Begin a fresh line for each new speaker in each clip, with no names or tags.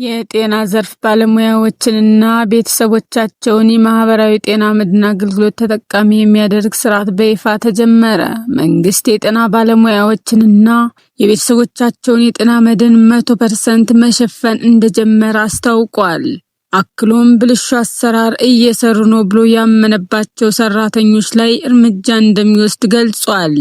የጤና ዘርፍ ባለሙያዎችንና ቤተሰቦቻቸውን የማህበራዊ ጤና መድን አገልግሎት ተጠቃሚ የሚያደርግ ስርዓት በይፋ ተጀመረ። መንግስት የጤና ባለሙያዎችንና የቤተሰቦቻቸውን የጤና መድን 100% መሸፈን እንደጀመረ አስታውቋል። አክሎም ብልሹ አሰራር እየሰሩ ነው ብሎ ያመነባቸው ሰራተኞች ላይ እርምጃ እንደሚወስድ ገልጿል።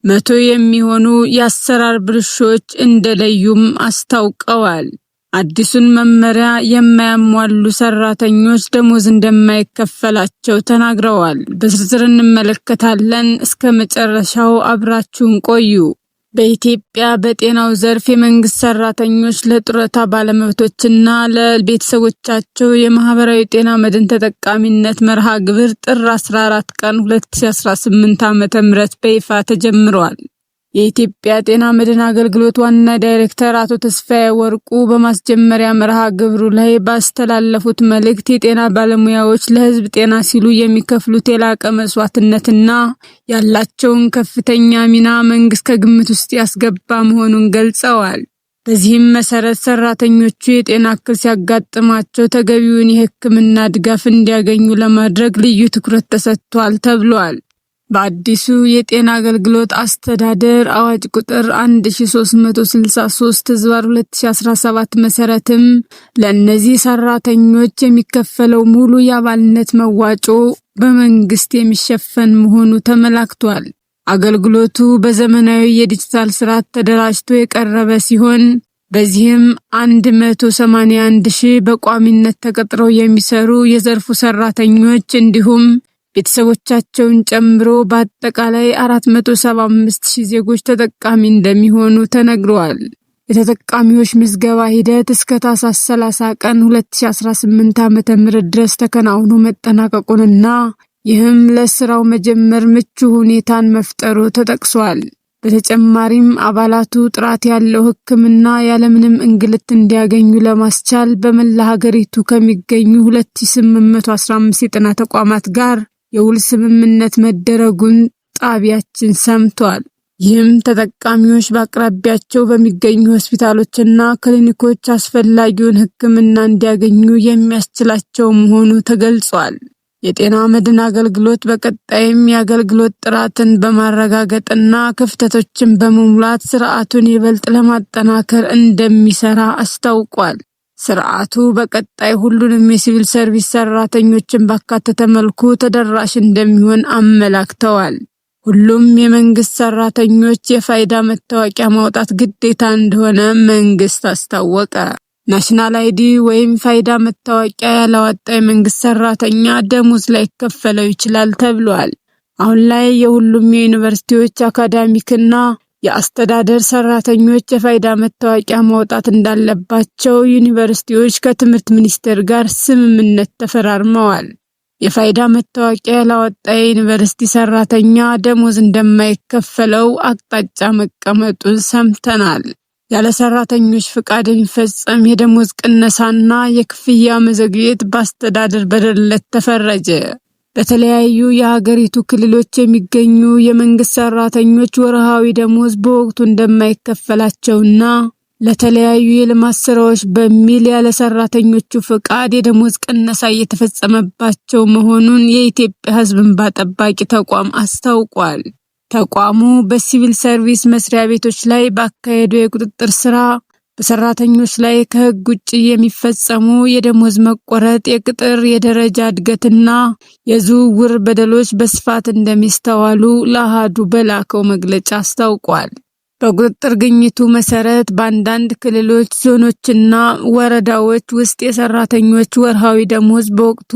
100 የሚሆኑ የአሰራር ብልሹዎች እንደለዩም አስታውቀዋል። አዲሱን መመሪያ የማያሟሉ ሰራተኞች ደሞዝ እንደማይከፈላቸው ተናግረዋል። በዝርዝር እንመለከታለን። እስከ መጨረሻው አብራችሁን ቆዩ። በኢትዮጵያ በጤናው ዘርፍ የመንግስት ሰራተኞች፣ ለጡረታ ባለመብቶችና ለቤተሰቦቻቸው የማህበራዊ ጤና መድን ተጠቃሚነት መርሃ ግብር ጥር 14 ቀን 2018 ዓ.ም በይፋ ተጀምሯል። የኢትዮጵያ ጤና መድን አገልግሎት ዋና ዳይሬክተር አቶ ተስፋዬ ወርቁ በማስጀመሪያ መርሃ ግብሩ ላይ ባስተላለፉት መልእክት፣ የጤና ባለሙያዎች ለሕዝብ ጤና ሲሉ የሚከፍሉት የላቀ መስዋዕትነትና ያላቸውን ከፍተኛ ሚና መንግስት ከግምት ውስጥ ያስገባ መሆኑን ገልጸዋል። በዚህም መሰረት ሰራተኞቹ የጤና እክል ሲያጋጥማቸው ተገቢውን የሕክምና ድጋፍ እንዲያገኙ ለማድረግ ልዩ ትኩረት ተሰጥቷል ተብሏል። በአዲሱ የጤና አገልግሎት አስተዳደር አዋጅ ቁጥር 1363/2017 መሰረትም ለእነዚህ ሰራተኞች የሚከፈለው ሙሉ የአባልነት መዋጮ በመንግስት የሚሸፈን መሆኑ ተመላክቷል። አገልግሎቱ በዘመናዊ የዲጂታል ስርዓት ተደራጅቶ የቀረበ ሲሆን፣ በዚህም 181 ሺህ በቋሚነት ተቀጥረው የሚሰሩ የዘርፉ ሰራተኞች እንዲሁም ቤተሰቦቻቸውን ጨምሮ በአጠቃላይ 475 ሺህ ዜጎች ተጠቃሚ እንደሚሆኑ ተነግሯል። የተጠቃሚዎች ምዝገባ ሂደት እስከ ታህሳስ 30 ቀን 2018 ዓ.ም ድረስ ተከናውኖ መጠናቀቁንና ይህም ለስራው መጀመር ምቹ ሁኔታን መፍጠሩ ተጠቅሷል። በተጨማሪም አባላቱ ጥራት ያለው ሕክምና ያለምንም እንግልት እንዲያገኙ ለማስቻል በመላ ሀገሪቱ ከሚገኙ 2815 የጤና ተቋማት ጋር የውል ስምምነት መደረጉን ጣቢያችን ሰምቷል። ይህም ተጠቃሚዎች በአቅራቢያቸው በሚገኙ ሆስፒታሎችና ክሊኒኮች አስፈላጊውን ሕክምና እንዲያገኙ የሚያስችላቸው መሆኑ ተገልጿል። የጤና መድን አገልግሎት በቀጣይም የአገልግሎት ጥራትን በማረጋገጥና ክፍተቶችን በመሙላት ስርዓቱን ይበልጥ ለማጠናከር እንደሚሰራ አስታውቋል። ስርዓቱ በቀጣይ ሁሉንም የሲቪል ሰርቪስ ሰራተኞችን ባካተተ መልኩ ተደራሽ እንደሚሆን አመላክተዋል። ሁሉም የመንግስት ሰራተኞች የፋይዳ መታወቂያ ማውጣት ግዴታ እንደሆነ መንግስት አስታወቀ። National ID ወይም ፋይዳ መታወቂያ ያላወጣ የመንግስት ሰራተኛ ደሞዝ ላይከፈለው ይችላል ተብሏል። አሁን ላይ የሁሉም የዩኒቨርሲቲዎች አካዳሚክና የአስተዳደር ሰራተኞች የፋይዳ መታወቂያ ማውጣት እንዳለባቸው ዩኒቨርሲቲዎች ከትምህርት ሚኒስቴር ጋር ስምምነት ተፈራርመዋል። የፋይዳ መታወቂያ ያላወጣ የዩኒቨርሲቲ ሰራተኛ ደሞዝ እንደማይከፈለው አቅጣጫ መቀመጡን ሰምተናል። ያለ ሰራተኞች ፍቃድ የሚፈጸም የደሞዝ ቅነሳና የክፍያ መዘግየት በአስተዳደር በደልነት ተፈረጀ። በተለያዩ የሀገሪቱ ክልሎች የሚገኙ የመንግስት ሰራተኞች ወርሃዊ ደሞዝ በወቅቱ እንደማይከፈላቸውና ለተለያዩ የልማት ስራዎች በሚል ያለ ሰራተኞቹ ፍቃድ የደሞዝ ቅነሳ እየተፈጸመባቸው መሆኑን የኢትዮጵያ ሕዝብ እንባ ጠባቂ ተቋም አስታውቋል። ተቋሙ በሲቪል ሰርቪስ መስሪያ ቤቶች ላይ ባካሄደው የቁጥጥር ስራ በሰራተኞች ላይ ከህግ ውጭ የሚፈጸሙ የደሞዝ መቆረጥ፣ የቅጥር፣ የደረጃ እድገትና የዝውውር በደሎች በስፋት እንደሚስተዋሉ ለአሃዱ በላከው መግለጫ አስታውቋል። በቁጥጥር ግኝቱ መሰረት በአንዳንድ ክልሎች፣ ዞኖችና ወረዳዎች ውስጥ የሰራተኞች ወርሃዊ ደሞዝ በወቅቱ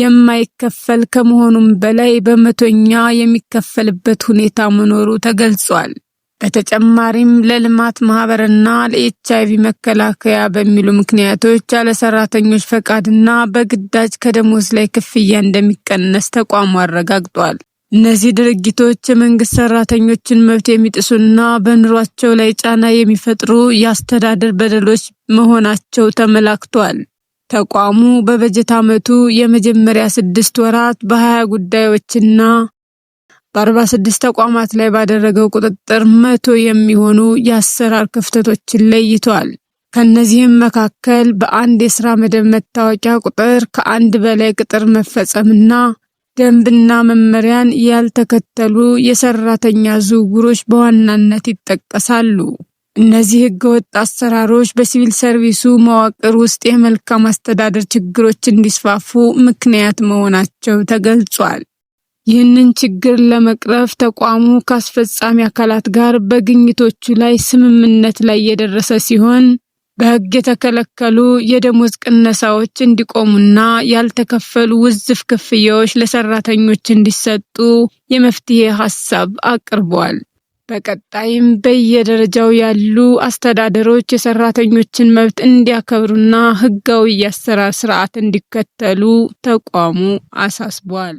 የማይከፈል ከመሆኑም በላይ በመቶኛ የሚከፈልበት ሁኔታ መኖሩ ተገልጿል። በተጨማሪም ለልማት ማህበርና ለኤችአይቪ መከላከያ በሚሉ ምክንያቶች ያለ ሰራተኞች ፈቃድና በግዳጅ ከደሞዝ ላይ ክፍያ እንደሚቀነስ ተቋሙ አረጋግጧል። እነዚህ ድርጊቶች የመንግስት ሰራተኞችን መብት የሚጥሱና በኑሯቸው ላይ ጫና የሚፈጥሩ የአስተዳደር በደሎች መሆናቸው ተመላክቷል። ተቋሙ በበጀት ዓመቱ የመጀመሪያ 6 ወራት በ20 ጉዳዮችና በ46 ተቋማት ላይ ባደረገው ቁጥጥር 100 የሚሆኑ የአሰራር ክፍተቶችን ለይቷል። ከእነዚህም መካከል በአንድ የስራ መደብ መታወቂያ ቁጥር ከአንድ በላይ ቅጥር መፈጸምና ደንብና መመሪያን ያልተከተሉ የሰራተኛ ዝውውሮች በዋናነት ይጠቀሳሉ። እነዚህ ህገወጥ አሰራሮች በሲቪል ሰርቪሱ መዋቅር ውስጥ የመልካም አስተዳደር ችግሮች እንዲስፋፉ ምክንያት መሆናቸው ተገልጿል። ይህንን ችግር ለመቅረፍ ተቋሙ ከአስፈጻሚ አካላት ጋር በግኝቶቹ ላይ ስምምነት ላይ የደረሰ ሲሆን፣ በህግ የተከለከሉ የደሞዝ ቅነሳዎች እንዲቆሙና ያልተከፈሉ ውዝፍ ክፍያዎች ለሰራተኞች እንዲሰጡ የመፍትሄ ሀሳብ አቅርቧል። በቀጣይም በየደረጃው ያሉ አስተዳደሮች የሰራተኞችን መብት እንዲያከብሩና ህጋዊ የአሰራር ስርዓት እንዲከተሉ ተቋሙ አሳስቧል።